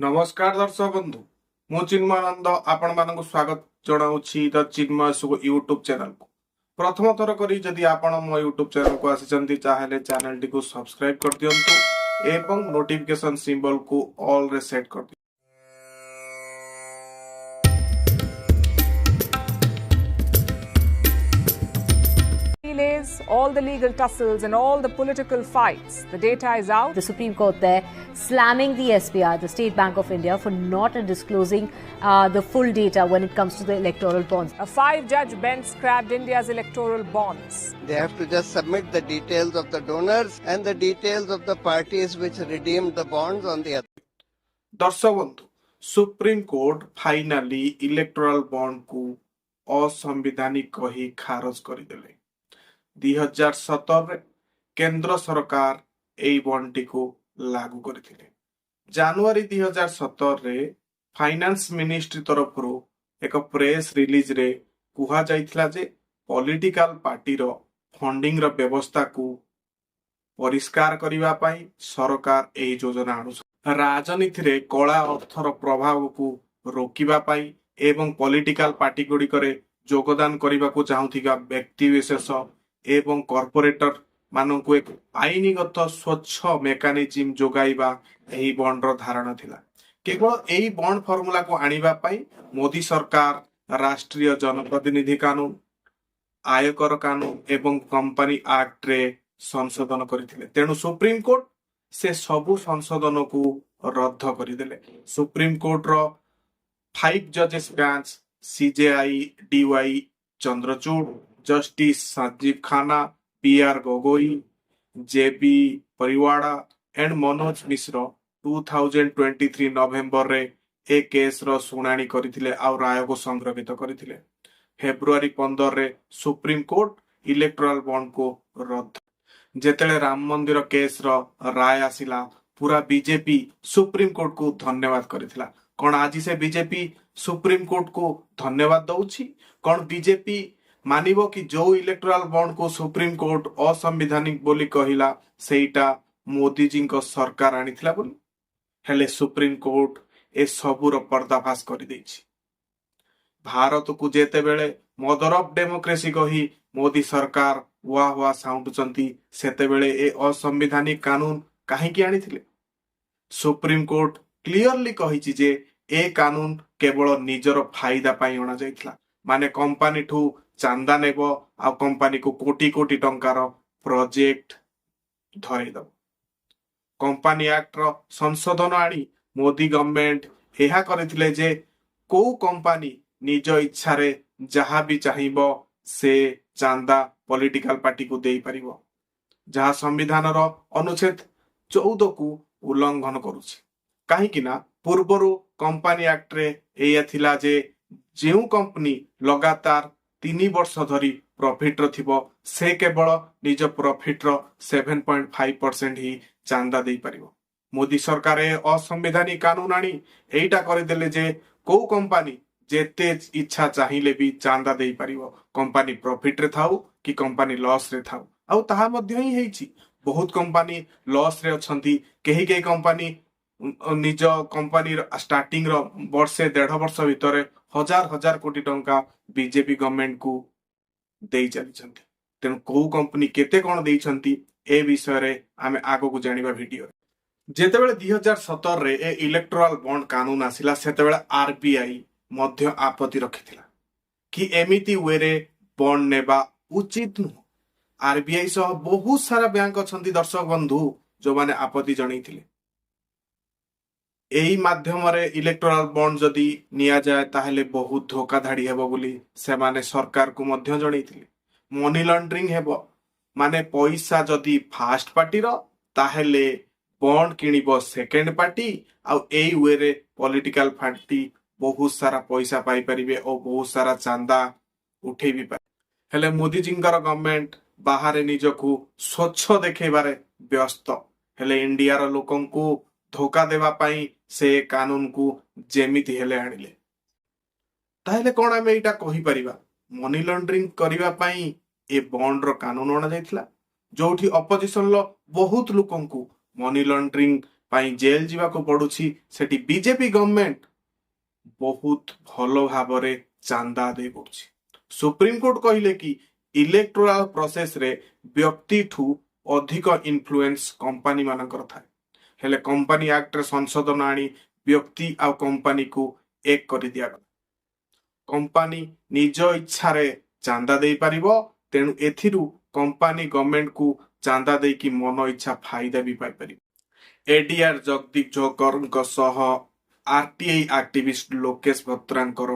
ନମସ୍କାର ଦର୍ଶକ ବନ୍ଧୁ, ମୁଁ ଚିନ୍ମୟାନନ୍ଦ ଆପଣମାନଙ୍କୁ ସ୍ୱାଗତ ଜଣାଉଛି ଦ ଚିନ୍ମୟ ସୁଗ ୟୁଟ୍ୟୁବ ଚ୍ୟାନେଲକୁ। ପ୍ରଥମ ଥର କରି ଯଦି ଆପଣ ମୋ ୟୁଟ୍ୟୁବ ଚ୍ୟାନେଲକୁ ଆସିଛନ୍ତି, ତାହେଲେ ଚ୍ୟାନେଲଟିକୁ ସବସ୍କ୍ରାଇବ କରିଦିଅନ୍ତୁ ଏବଂ ନୋଟିଫିକେସନ ସିମ୍ବଲକୁ ଅଲରେ ସେଟ୍ କରିଦିଅନ୍ତୁ। Delays, all the legal tussles, and all the political fights. The data is out. The Supreme Court there slamming the SBI, the State Bank of India, for not disclosing the full data when it comes to the electoral bonds. A 5-judge bench scrapped India's electoral bonds. They have to just submit the details of the donors and the details of the parties which redeemed the bonds on the other. ଦର୍ଶକ ବନ୍ଧୁ, supreme court finally electoral ବଣ୍ଡକୁ ଅସମ୍ବିଧାନିକ କହି ଖାରଜ କରିଦେଲେ। 2017ରେ କେନ୍ଦ୍ର ସରକାର ଏଇ ବଣ୍ଡଟିକୁ ଲାଗୁ କରିଥିଲେ। ଜାନୁଆରୀ 2017ରେ ଫାଇନାନ୍ସ ମିନିଷ୍ଟ୍ରି ତରଫରୁ ଏକ ପ୍ରେସ୍ ରିଲିଜରେ କୁହାଯାଇଥିଲା ଯେ ପଲିଟିକାଲ ପାର୍ଟିର ଫଣ୍ଡିଂର ବ୍ୟବସ୍ଥାକୁ ପରିଷ୍କାର କରିବା ପାଇଁ ସରକାର ଏହି ଯୋଜନା ଆଣୁଛନ୍ତି। ରାଜନୀତିରେ କଳା ଅର୍ଥର ପ୍ରଭାବକୁ ରୋକିବା ପାଇଁ ଏବଂ ପଲିଟିକାଲ ପାର୍ଟି ଗୁଡ଼ିକରେ ଯୋଗଦାନ କରିବାକୁ ଚାହୁଁଥିବା ବ୍ୟକ୍ତିବିଶେଷ ଏବଂ କର୍ପୋରେଟର ମାନଙ୍କୁ ଏକ ଆଇନଗତ ସ୍ୱଚ୍ଛ ମେକାନିଜିମ୍ ଯୋଗାଇବା ଏହି ବଣ୍ଡର ଧାରଣା ଥିଲା। କେବଳ ଏହି ବଣ୍ଡ ଫର୍ମୁଲାକୁ ଆଣିବା ପାଇଁ ମୋଦି ସରକାର ରାଷ୍ଟ୍ରୀୟ ଜନପ୍ରତିନିଧି କାନୁନ, ଆୟକର କାନୁନ ଏବଂ କମ୍ପାନୀ ଆକ୍ଟରେ ସଂଶୋଧନ କରିଥିଲେ। ତେଣୁ ସୁପ୍ରିମକୋର୍ଟ ସେ ସବୁ ସଂଶୋଧନକୁ ରଦ୍ଦ କରିଦେଲେ। ସୁପ୍ରିମକୋର୍ଟର ଫାଇଭ ଜଜେସ୍ bench, CJI D Y Chandrachud, justice Sanjiv Khanna, B R Gogoi, J B Pardiwala and Manoj Mishra 2023 ନଭେମ୍ବରରେ ଏ କେସ୍ର ଶୁଣାଣି କରିଥିଲେ ଆଉ ରାୟକୁ ସଂରକ୍ଷିତ କରିଥିଲେ। ଫେବୃଆରୀ 15ରେ ସୁପ୍ରିମକୋର୍ଟ ଇଲେକ୍ଟୋରାଲ ବଣ୍ଡକୁ ରଦ୍ଦ। ଯେତେବେଳେ ରାମ ମନ୍ଦିର କେସ୍ର ରାୟ ଆସିଲା, ପୁରା ବିଜେପି ସୁପ୍ରିମକୋର୍ଟକୁ ଧନ୍ୟବାଦ କରିଥିଲା। କଣ ଆଜି ସେ ବିଜେପି ସୁପ୍ରିମକୋର୍ଟକୁ ଧନ୍ୟବାଦ ଦଉଛି? କଣ ବିଜେପି ମାନିବ କି ଯୋଉ ଇଲେକ୍ଟୋରାଲ ବଣ୍ଡକୁ ସୁପ୍ରିମକୋର୍ଟ ଅସମ୍ବିଧାନିକ ବୋଲି କହିଲା, ସେଇଟା ମୋଦିଜୀଙ୍କ ସରକାର ଆଣିଥିଲା ବୋଲି? ହେଲେ ସୁପ୍ରିମକୋର୍ଟ ଏ ସବୁର ପର୍ଦ୍ଦାଫାଶ କରିଦେଇଛି। ଭାରତକୁ ଯେତେବେଳେ ମଦର ଅଫ ଡେମୋକ୍ରେସି କହି ମୋଦି ସରକାର ୱା ୱା ସାଉଣ୍ଟୁଛନ୍ତି, ସେତେବେଳେ ଏ ଅସମ୍ବିଧାନିକ କାନୁନ କାହିଁକି ଆଣିଥିଲେ? ସୁପ୍ରିମକୋର୍ଟ କ୍ଲିଅରଲି କହିଛି ଯେ ଏ କାନୁନ କେବଳ ନିଜର ଫାଇଦା ପାଇଁ ଅଣାଯାଇଥିଲା। ମାନେ କମ୍ପାନୀଠୁ ଚାନ୍ଦା ନେବ ଆଉ କମ୍ପାନୀକୁ କୋଟି କୋଟି ଟଙ୍କାର ପ୍ରୋଜେକ୍ଟ ଧରେଇଦବ। କମ୍ପାନୀ ଆକ୍ଟର ସଂଶୋଧନ ଆଣି ମୋଦି ଗଭର୍ଣମେଣ୍ଟ ଏହା କରିଥିଲେ ଯେ କୋଉ କମ୍ପାନୀ ନିଜ ଇଚ୍ଛାରେ ଯାହା ବି ଚାହିଁବ, ସେ ଚାନ୍ଦା ପଲିଟିକାଲ ପାର୍ଟିକୁ ଦେଇପାରିବ, ଯାହା ସମ୍ବିଧାନର ଅନୁଚ୍ଛେଦ 14କୁ ଉଲ୍ଲଂଘନ କରୁଛି। କାହିଁକି ନା ପୂର୍ବରୁ କମ୍ପାନୀ ଆକ୍ଟରେ ଏଇଆ ଥିଲା ଯେ ଯେଉଁ କମ୍ପାନୀ ଲଗାତାର 3 ବର୍ଷ ଧରି ପ୍ରଫିଟର ଥିବ, ସେ କେବଳ ନିଜ ପ୍ରଫିଟର 7.5% ହିଁ ଚାନ୍ଦା ଦେଇପାରିବ। ମୋଦି ସରକାର ଏ ଅସମ୍ବିଧାନିକ କାନୁନ ଆଣି ଏଇଟା କରିଦେଲେ ଯେ କୋଉ କମ୍ପାନୀ ଯେତେ ଇଚ୍ଛା ଚାହିଁଲେ ବି ଚାନ୍ଦା ଦେଇପାରିବ, କମ୍ପାନୀ ପ୍ରଫିଟରେ ଥାଉ କି କମ୍ପାନୀ ଲସରେ ଥାଉ। ଆଉ ତାହା ମଧ୍ୟ ହିଁ ହେଇଛି। ବହୁତ କମ୍ପାନୀ ଲସରେ ଅଛନ୍ତି। କେହି କେହି କମ୍ପାନୀ ନିଜ କମ୍ପାନୀର ଷ୍ଟାର୍ଟିଂର ବର୍ଷେ ଦେଢ ବର୍ଷ ଭିତରେ ହଜାର ହଜାର କୋଟି ଟଙ୍କା ବିଜେପି ଗଭର୍ଣମେଣ୍ଟକୁ ଦେଇ ଚାଲିଛନ୍ତି। ତେଣୁ କୋଉ କମ୍ପାନୀ କେତେ କଣ ଦେଇଛନ୍ତି, ଏ ବିଷୟରେ ଆମେ ଆଗକୁ ଜାଣିବା ଭିଡିଓ। ଯେତେବେଳେ 2017ରେ ଏ ଇଲେକ୍ଟ୍ରାଲ ବଣ୍ଡ କାନୁନ ଆସିଲା, ସେତେବେଳେ ଆରବିଆଇ ମଧ୍ୟ ଆପତ୍ତି ରଖିଥିଲା କି ଏମିତି ୱେରେ ବଣ୍ଡ ନେବା ଉଚିତ ନୁହଁ। ଆରବିଆଇ ସହ ବହୁତ ସାରା ବ୍ୟାଙ୍କ ଅଛନ୍ତି ଦର୍ଶକ ବନ୍ଧୁ, ଯୋଉମାନେ ଆପତ୍ତି ଜଣେଇଥିଲେ। ଏଇ ମାଧ୍ୟମରେ ଇଲେକ୍ଟ୍ରାଲ ବଣ୍ଡ ଯଦି ନିଆଯାଏ, ତାହେଲେ ବହୁତ ଧୋକାଧାଡି ହେବ ବୋଲି ସେମାନେ ସରକାରକୁ ମଧ୍ୟ ଜଣେଇଥିଲେ। ମନି ଲଣ୍ଡରିଂ ହେବ, ମାନେ ପଇସା ଯଦି ଫାଷ୍ଟ ପାର୍ଟିର, ତାହେଲେ ବଣ୍ଡ କିଣିବ ସେକେଣ୍ଡ ପାର୍ଟି। ଆଉ ଏଇ ୱେରେ ପଲିଟିକାଲ ପାର୍ଟି ବହୁତ ସାରା ପଇସା ପାଇପାରିବେ ଓ ବହୁତ ସାରା ଚାନ୍ଦା ଉଠେଇ ବି ପାରିବେ। ହେଲେ ମୋଦିଜୀଙ୍କର ଗଭର୍ଣମେଣ୍ଟ ବାହାରେ ନିଜକୁ ସ୍ୱଚ୍ଛ ଦେଖେଇବାରେ ବ୍ୟସ୍ତ, ହେଲେ ଇଣ୍ଡିଆର ଲୋକଙ୍କୁ ଧୋକା ଦେବା ପାଇଁ ସେ କାନୁନକୁ ଯେମିତି ହେଲେ ଆଣିଲେ। ତାହେଲେ କଣ ଆମେ ଏଇଟା କହିପାରିବା, ମନି ଲଣ୍ଡରିଂ କରିବା ପାଇଁ ଏ ବଣ୍ଡର କାନୁନ ଅଣାଯାଇଥିଲା, ଯୋଉଠି ଅପୋଜିସନର ବହୁତ ଲୋକଙ୍କୁ ମନି ଲଣ୍ଡରିଂ ପାଇଁ ଜେଲ୍ ଯିବାକୁ ପଡୁଛି, ସେଠି ବିଜେପି ଗଭର୍ଣମେଣ୍ଟ ବହୁତ ଭଲ ଭାବରେ ଚାନ୍ଦା ଆଦାୟ କରୁଛି। ସୁପ୍ରିମକୋର୍ଟ କହିଲେ କି ଇଲେକ୍ଟ୍ରୋରାଲ ପ୍ରୋସେସରେ ବ୍ୟକ୍ତିଠୁ ଅଧିକ ଇନଫ୍ଲୁଏନ୍ସ କମ୍ପାନୀ ମାନଙ୍କର ଥାଏ। ହେଲେ କମ୍ପାନୀ ଆକ୍ଟରେ ସଂଶୋଧନ ଆଣି ବ୍ୟକ୍ତି ଆଉ କମ୍ପାନୀକୁ ଏକ କରିଦିଆଗଲା। କମ୍ପାନୀ ନିଜ ଇଚ୍ଛାରେ ଚାନ୍ଦା ଦେଇପାରିବ। ତେଣୁ ଏଥିରୁ କମ୍ପାନୀ ଗଭର୍ଣମେଣ୍ଟକୁ ଚାନ୍ଦା ଦେଇକି ମନ ଇଚ୍ଛା ଫାଇଦା ବି ପାଇପାରିବ। ଏଡିଆର ଜଗଦୀପ ଧନକରଙ୍କ ସହ ଆରଟିଆଇ ଆକ୍ଟିଭିଷ୍ଟ ଲୋକେଶ ଭତ୍ରାଙ୍କର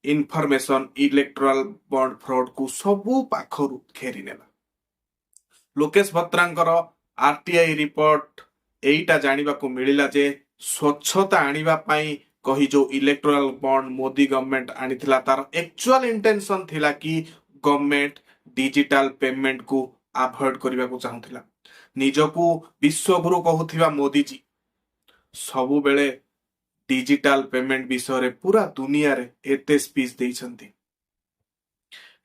ଇନଫର୍ମେସନ ଇଲେକ୍ଟ୍ରାଲ ବଣ୍ଡ ଫ୍ରଡକୁ ସବୁ ପାଖରୁ ଘେରି ନେଲା। ଲୋକେଶ ଭତ୍ରାଙ୍କର ଆରଟିଆଇ ରିପୋର୍ଟ ଏଇଟା ଜାଣିବାକୁ ମିଳିଲା ଯେ ସ୍ୱଚ୍ଛତା ଆଣିବା ପାଇଁ କହି ଯୋଉ ଇଲେକ୍ଟ୍ରାଲ ବଣ୍ଡ ମୋଦି ଗଭର୍ଣମେଣ୍ଟ ଆଣିଥିଲା, ତାର ଆକ୍ଚୁଆଲ ଇଣ୍ଟେନସନ ଥିଲା କି ଗଭର୍ଣମେଣ୍ଟ ଡିଜିଟାଲ ପେମେଣ୍ଟକୁ ଆଭଏଡ କରିବାକୁ ଚାହୁଁଥିଲା। ନିଜକୁ ବିଶ୍ୱଗୁରୁ କହୁଥିବା ମୋଦିଜୀ ସବୁବେଳେ ଡିଜିଟାଲ ପେମେଣ୍ଟ ବିଷୟରେ ପୁରା ଦୁନିଆରେ ଏତେ ସ୍ପିଚ୍ ଦେଇଛନ୍ତି,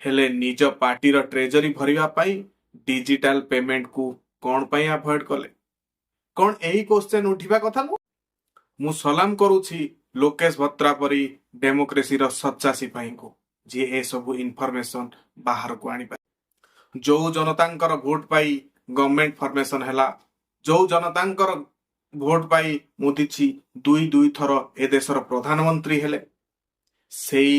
ହେଲେ ନିଜ ପାର୍ଟିର ଟ୍ରେଜରୀ ଭରିବା ପାଇଁ ଡିଜିଟାଲ ପେମେଣ୍ଟକୁ କଣ ପାଇଁ ଆଭଏଡ କଲେ? କଣ ଏହି କ୍ୱେଶ୍ଚେନ ଉଠିବା କଥା ନୁହଁ? ମୁଁ ସଲାମ କରୁଛି ଲୋକେଶ ଭତ୍ରା ପରି ଡେମୋକ୍ରେସିର ସଚ୍ଚା ସିପାହୀଙ୍କୁ, ଯିଏ ଏସବୁ ଇନଫର୍ମେସନ ବାହାରକୁ ଆଣିପାରେ। ଯୋଉ ଜନତାଙ୍କର ଭୋଟ ପାଇ ଗଭର୍ଣମେଣ୍ଟ ଫର୍ମେସନ ହେଲା, ଯୋଉ ଜନତାଙ୍କର ଭୋଟ ପାଇ ମୋଦିଜୀ ଦୁଇ ଦୁଇ ଥର ଏ ଦେଶର ପ୍ରଧାନମନ୍ତ୍ରୀ ହେଲେ, ସେଇ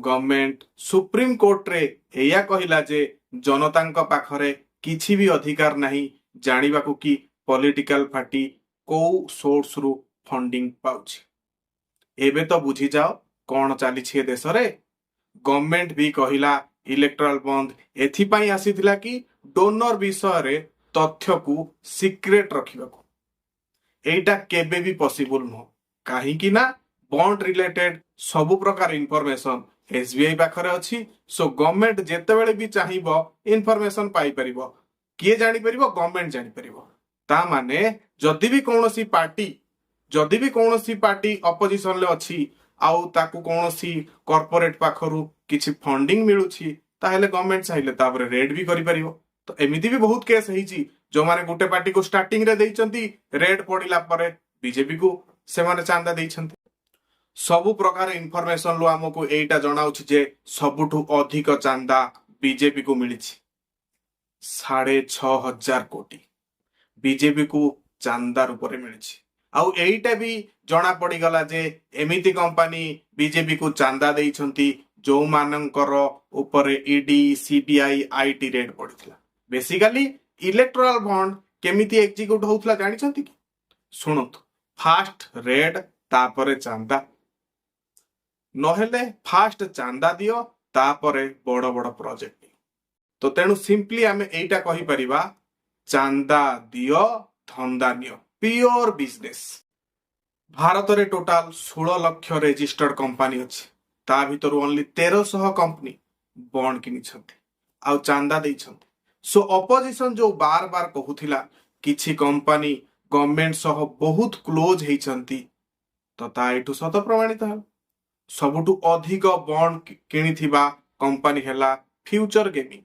ଗଭର୍ଣମେଣ୍ଟ ସୁପ୍ରିମ କୋର୍ଟରେ ଏଇଆ କହିଲା ଯେ ଜନତାଙ୍କ ପାଖରେ କିଛି ବି ଅଧିକାର ନାହିଁ ଜାଣିବାକୁ କି ପଲିଟିକାଲ ପାର୍ଟି କୋଉ ସୋର୍ସରୁ ଫଣ୍ଡିଂ ପାଉଛି। ଏବେ ତ ବୁଝିଯାଅ କଣ ଚାଲିଛି ଏ ଦେଶରେ। ଗଭର୍ଣମେଣ୍ଟ ବି କହିଲା ଇଲେକ୍ଟ୍ରାଲ ବଣ୍ଡ ଏଥିପାଇଁ ଆସିଥିଲା କି ଡୋନର ବିଷୟରେ ତଥ୍ୟକୁ ସିକ୍ରେଟ ରଖିବାକୁ। ଏଇଟା କେବେ ବି ପସିବୁଲ ନୁହଁ, କାହିଁକି ନା ବଣ୍ଡ ରିଲେଟେଡ ସବୁ ପ୍ରକାର ଇନଫର୍ମେସନ ଏସବିଆଇ ପାଖରେ ଅଛି। ସୋ ଗଭର୍ଣମେଣ୍ଟ ଯେତେବେଳେ ବି ଚାହିଁବ ଇନଫର୍ମେସନ ପାଇପାରିବ। କିଏ ଜାଣିପାରିବ? ଗଭର୍ଣମେଣ୍ଟ ଜାଣିପାରିବ। ତା ମାନେ ଯଦି ବି କୌଣସି ପାର୍ଟି ଅପୋଜିସନରେ ଅଛି ଆଉ ତାକୁ କୌଣସି କର୍ପୋରେଟ ପାଖରୁ କିଛି ଫଣ୍ଡିଂ ମିଳୁଛି, ତାହେଲେ ଗଭର୍ଣମେଣ୍ଟ ଚାହିଁଲେ ତାପରେ ରେଡ୍ ବି କରିପାରିବ। ତ ଏମିତି ବି ବହୁତ କେସ୍ ହେଇଛି, ଯୋଉମାନେ ଗୋଟେ ପାର୍ଟିକୁ ଷ୍ଟାର୍ଟିଂ ରେ ଦେଇଛନ୍ତି, ରେଡ୍ ପଡିଲା ପରେ ବିଜେପି କୁ ସେମାନେ ଚାନ୍ଦା ଦେଇଛନ୍ତି। ସବୁ ପ୍ରକାର ଇନଫର୍ମେସନ ରୁ ଆମକୁ ଏଇଟା ଜଣାଉଛି ଯେ ସବୁଠୁ ଅଧିକ ଚାନ୍ଦା ବିଜେପି କୁ ମିଳିଛି। 6500 କୋଟି ବିଜେପି କୁ ଚାନ୍ଦା ରୂପରେ ମିଳିଛି। ଆଉ ଏଇଟା ବି ଜଣା ପଡିଗଲା ଯେ ଏମିତି କମ୍ପାନୀ ବିଜେପି କୁ ଚାନ୍ଦା ଦେଇଛନ୍ତି, ଯୋଉମାନଙ୍କର ଉପରେ ଇଡି, ସିବିଆଇ, IT raid ପଡିଥିଲା। ବେସିକାଲି ଇଲେକ୍ଟ୍ରାଲ ବଣ୍ଡ କେମିତି ଏକ୍ଜିକ୍ୟୁଟ ହଉଥିଲା ଜାଣିଛନ୍ତି କି? ଶୁଣନ୍ତୁ, ଫାଷ୍ଟ ରେଡ୍, ତାପରେ ଚାନ୍ଦା। ନହେଲେ ଫାଷ୍ଟ ଚାନ୍ଦା ଦିଅ, ତାପରେ ବଡ ବଡ ପ୍ରୋଜେକ୍ଟ। ତ ତେଣୁ ସିମ୍ପଲି ଆମେ ଏଇଟା କହିପାରିବା, ଚାନ୍ଦା ଦିଅ, ଧନ୍ଦା ନିଅ, ପିଓର ବିଜନେସ। ଭାରତରେ ଟୋଟାଲ 16 ଲକ୍ଷ ରେଜିଷ୍ଟର୍ଡ କମ୍ପାନୀ ଅଛି। ତା ଭିତରୁ ଓନ୍ଲି 1300 କମ୍ପାନୀ ବଣ୍ଡ କିଣିଛନ୍ତି ଆଉ ଚାନ୍ଦା ଦେଇଛନ୍ତି। ସୋ ଅପୋଜିସନ ଯୋଉ ବାର ବାର କହୁଥିଲା କିଛି କମ୍ପାନୀ ଗଭର୍ଣମେଣ୍ଟ ସହ ବହୁତ କ୍ଲୋଜ ହେଇଛନ୍ତି, ତ ତା ଏଠୁ ସତ ପ୍ରମାଣିତ ହେଲା। ସବୁଠୁ ଅଧିକ ବଣ୍ଡ କିଣିଥିବା କମ୍ପାନୀ ହେଲା ଫ୍ୟୁଚର ଗେମିଂ।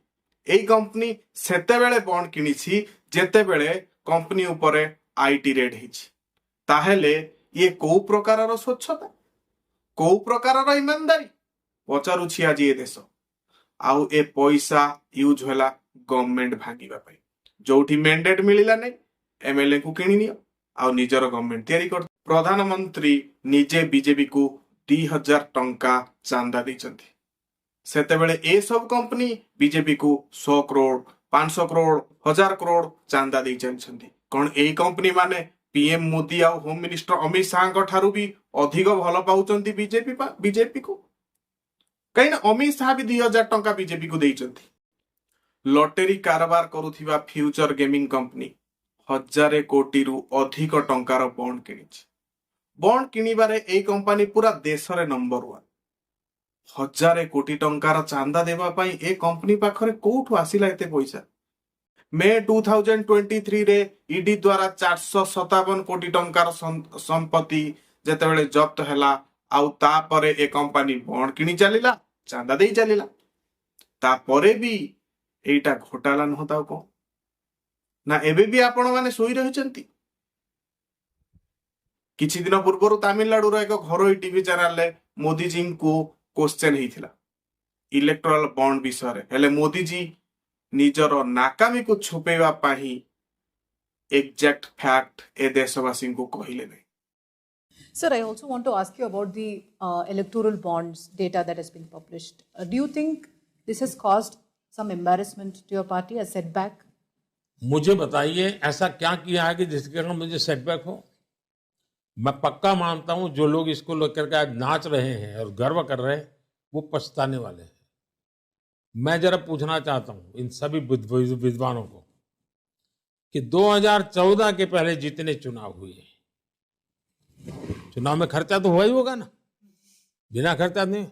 ଏଇ କମ୍ପାନୀ ସେତେବେଳେ ବଣ୍ଡ କିଣିଛି ଯେତେବେଳେ କମ୍ପାନୀ ଉପରେ IT raid ହେଇଛି। ତାହେଲେ ଇଏ କୋଉ ପ୍ରକାରର ସ୍ୱଚ୍ଛତା, କୋଉ ପ୍ରକାରର ଇମାନଦାରୀ ପଚାରୁଛି ଆଜି ଏ ଦେଶ। ଆଉ ଏ ପଇସା ୟୁଜ ହେଲା ଗଭର୍ଣମେଣ୍ଟ ଭାଙ୍ଗିବା ପାଇଁ। ଯୋଉଠି ମେଣ୍ଡେଟ ମିଳିଲା ନାହିଁ, ଏମଏଲଏ କୁ କିଣି ନିଅ ଆଉ ନିଜର ଗଭର୍ଣମେଣ୍ଟ ତିଆରି କର। ପ୍ରଧାନମନ୍ତ୍ରୀ ନିଜେ ବିଜେପି କୁ 2000 ଟଙ୍କା ଚାନ୍ଦା ଦେଇଛନ୍ତି। ସେତେବେଳେ ଏସବୁ କମ୍ପାନୀ ବିଜେପି କୁ 100 କ୍ରୋଡ, 500 କ୍ରୋଡ, 1000 କ୍ରୋଡ ଚାନ୍ଦା ଦେଇ ଚାଲିଛନ୍ତି। କଣ ଏଇ କମ୍ପାନୀ ମାନେ ପିଏମ ମୋଦି ଆଉ ହୋମ ମିନିଷ୍ଟର ଅମିତ ଶାହାଙ୍କ ଠାରୁ ବି ଅଧିକ ଭଲ ପାଉଛନ୍ତି ବିଜେପି କୁ? କାହିଁକି ନା ଅମିତ ଶାହା ବି 2000 ଟଙ୍କା ବିଜେପି କୁ ଦେଇଛନ୍ତି। ଲଟେରୀ କାରବାର କରୁଥିବା ଫ୍ୟୁଚର ଗେମିଂ କମ୍ପାନୀ 1000 କୋଟିରୁ ଅଧିକ ଟଙ୍କାର ବଣ୍ଡ କିଣିଛି। ବଣ୍ଡ କିଣିବାରେ ଏଇ କମ୍ପାନୀ ପୁରା ଦେଶରେ ନମ୍ବର ୱାନ୍। 1000 କୋଟି ଟଙ୍କାର ଚାନ୍ଦା ଦେବା ପାଇଁ ଏ କମ୍ପାନୀ ପାଖରେ କୋଉଠୁ ଆସିଲା ଏତେ ପଇସା? ମେ 2023ରେ ଇଡି ଦ୍ୱାରା 457 କୋଟି ଟଙ୍କାର ସମ୍ପତ୍ତି ଯେତେବେଳେ ଜପ୍ତ ହେଲା, ଆଉ ତାପରେ ଏ କମ୍ପାନୀ ବଣ୍ଡ କିଣି ଚାଲିଲା, ଚାନ୍ଦା ଦେଇ ଚାଲିଲା। ତାପରେ ବି ଏଇଟା ଘୋଟାଲା ନୁହଁ ତ ଆଉ କଣ? ନା ଏବେ ବି ଆପଣ ମାନେ ଶୋଇ ରହିଛନ୍ତି? କିଛି ଦିନ ପୂର୍ବରୁ ତାମିଲନାଡୁର ଏକ ଘରୋଇ ଟିଭି ଚ୍ୟାନେଲରେ ମୋଦିଜୀଙ୍କୁ କ୍ୱେଶ୍ଚେନ ହେଇଥିଲା ଇଲେକ୍ଟ୍ରାଲ ବଣ୍ଡ ବିଷୟରେ। ହେଲେ ମୋଦିଜୀ ନିଜର ନାକାମିକୁ ଛୁପେଇବା ପାଇଁ ଏକ୍ଜାକ୍ଟ ଫ୍ୟାକ୍ଟ ଏ ଦେଶବାସୀଙ୍କୁ କହିଲେ ନାହିଁ। Sir, I also want to ask you about the electoral bonds data that has been published. Do you think this has caused some embarrassment to your party, a setback? मुझे बताइए, ऐसा क्या किया है कि जिसके कारण मुझे सेटबैक हो? मैं पक्का मानता हूं, जो लोग इसको लेकर के आज नाच रहे हैं और गर्व कर रहे हैं, वो पछताने वाले हैं। मैं जरा पूछना चाहता हूं इन सभी विद्वानों को कि 2014 के पहले जितने चुनाव हुए, चुनाव में खर्चा तो हुआ ही होगा ना? बिना खर्चा नहीं।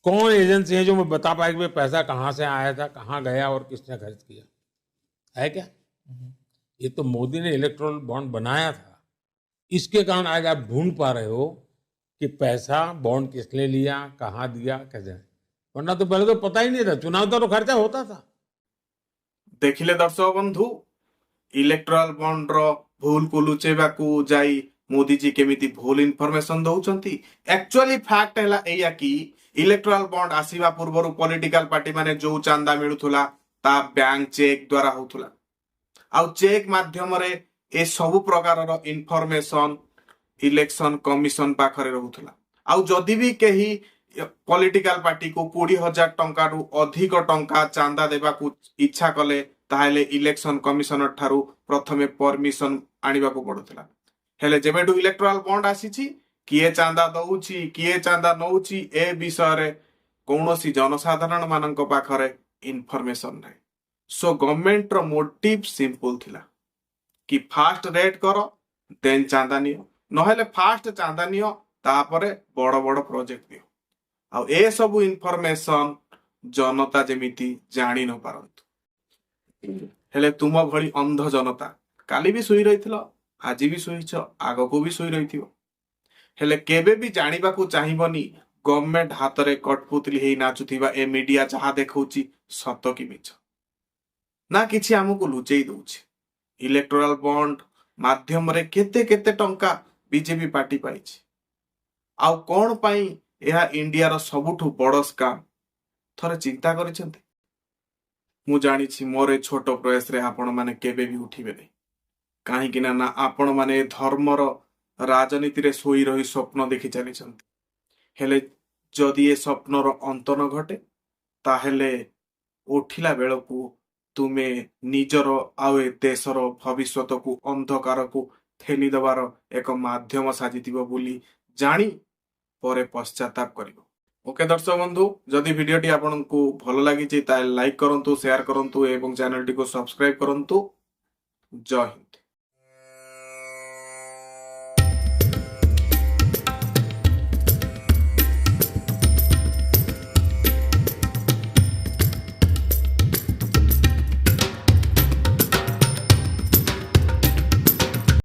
कौन एजेंसी है जो मैं बता पाए कि भाई, पैसा कहाँ से आया था, कहाँ गया और किसने खर्च किया है? क्या ये तो मोदी ने इलेक्ट्रल बॉन्ड बनाया था, इसके कारण आज आप ढूंढ पा रहे हो कि पैसा बॉन्ड किसने लिया, कहाँ दिया, कैसे। वरना तो पहले तो पता ही नहीं था। चुनाव तो खर्चा होता था। ଦେଖିଲେ ଦର୍ଶକ ବନ୍ଧୁ, ଇଲେକ୍ଟ୍ରାଲ ବଣ୍ଡର ଭୁଲକୁ ଲୁଚେଇବାକୁ ଯାଇ ମୋଦିଜୀ କେମିତି ଭୁଲ ଇନଫର୍ମେସନ ଦଉଛନ୍ତି। ଆକ୍ଚୁଆଲି ଫ୍ୟାକ୍ଟ ହେଲା ଏଇଆ କି ଇଲେକ୍ଟ୍ରାଲ ବଣ୍ଡ ଆସିବା ପୂର୍ବରୁ ପଲିଟିକାଲ ପାର୍ଟି ମାନେ ଯୋଉ ଚାନ୍ଦା ମିଳୁଥିଲା, ତା ବ୍ୟାଙ୍କ ଚେକ୍ ଦ୍ଵାରା ହଉଥିଲା। ଆଉ ଚେକ୍ ମାଧ୍ୟମରେ ଏ ସବୁ ପ୍ରକାରର ଇନଫର୍ମେସନ ଇଲେକ୍ସନ କମିଶନ ପାଖରେ ରହୁଥିଲା। ଆଉ ଯଦି ବି କେହି ପଲିଟିକାଲ ପାର୍ଟିକୁ 20,000 ଟଙ୍କାରୁ ଅଧିକ ଟଙ୍କା ଚାନ୍ଦା ଦେବାକୁ ଇଚ୍ଛା କଲେ, ତାହେଲେ ଇଲେକ୍ସନ କମିଶନର ଠାରୁ ପ୍ରଥମେ ପରମିଶନ ଆଣିବାକୁ ପଡୁଥିଲା। ହେଲେ ଯେବେଠୁ ଇଲେକ୍ଟ୍ରାଲ ବଣ୍ଡ ଆସିଛି, କିଏ ଚାନ୍ଦା ଦଉଛି, କିଏ ଚାନ୍ଦା ନଉଛି, ଏ ବିଷୟରେ କୌଣସି ଜନସାଧାରଣ ମାନଙ୍କ ପାଖରେ ଇନଫର୍ମେସନ ନାହିଁ। ସୋ ଗଭର୍ଣମେଣ୍ଟର ମୋଟିଭ ସିମ୍ପଲ ଥିଲା କି ଫାଷ୍ଟ ରେଡ୍ କର, ଦେନ୍ ଚାନ୍ଦା ନିଅ, ନହେଲେ ଫାଷ୍ଟ ଚାନ୍ଦା ନିଅ, ତାପରେ ବଡ ବଡ ପ୍ରୋଜେକ୍ଟ ଦିଅ। ଆଉ ଏସବୁ ଇନଫର୍ମେସନ ଜନତା ଯେମିତି ଜାଣି ନ ପାରନ୍ତୁ। ହେଲେ ତୁମ ଭଳି ଅନ୍ଧ ଜନତା କାଲି ବି ଶୋଇ ରହିଥିଲ, ଆଜି ବି ଶୋଇଛ, ଆଗକୁ ବି ଶୋଇ ରହିଥିବ। ହେଲେ କେବେ ବି ଜାଣିବାକୁ ଚାହିଁବନି ଗଭର୍ଣମେଣ୍ଟ ହାତରେ କଟପୁତଲି ହେଇ ନାଚୁଥିବା ଏ ମିଡିଆ ଯାହା ଦେଖଉଛି ସତ କି ମିଛ, ନା କିଛି ଆମକୁ ଲୁଚେଇ ଦଉଛି। ଇଲେକ୍ଟ୍ରାଲ ବଣ୍ଡ ମାଧ୍ୟମରେ କେତେ କେତେ ଟଙ୍କା ବିଜେପି ପାର୍ଟି ପାଇଛି, ଆଉ କଣ ପାଇଁ ଏହା ଇଣ୍ଡିଆର ସବୁଠୁ ବଡ ସ୍କାମ, ଥରେ ଚିନ୍ତା କରିଛନ୍ତି? ମୁଁ ଜାଣିଛି, ମୋର ଏ ଛୋଟ ପ୍ରୟାସରେ ଆପଣମାନେ କେବେ ବି ଉଠିବେନି। କାହିଁକି ନା ନା ଆପଣମାନେ ଏ ଧର୍ମର ରାଜନୀତିରେ ଶୋଇ ରହି ସ୍ୱପ୍ନ ଦେଖି ଚାଲିଛନ୍ତି। ହେଲେ ଯଦି ଏ ସ୍ୱପ୍ନର ଅନ୍ତ ନ ଘଟେ, ତାହେଲେ ଉଠିଲା ବେଳକୁ ତୁମେ ନିଜର ଆଉ ଏ ଦେଶର ଭବିଷ୍ୟତକୁ ଅନ୍ଧକାରକୁ ଠେଲି ଦେବାର ଏକ ମାଧ୍ୟମ ସାଜିଥିବ ବୋଲି ଜାଣି ପରେ ପଶ୍ଚାତାପ କରିବ। ଓକେ ଦର୍ଶକ ବନ୍ଧୁ, ଯଦି ଭିଡିଓଟି ଆପଣଙ୍କୁ ଭଲ ଲାଗିଛି, ତାହେଲେ ଲାଇକ୍ କରନ୍ତୁ, ସେୟାର କରନ୍ତୁ ଏବଂ ଚ୍ୟାନେଲଟିକୁ ସବସ୍କ୍ରାଇବ କରନ୍ତୁ। ଜୟ ହିନ୍ଦ।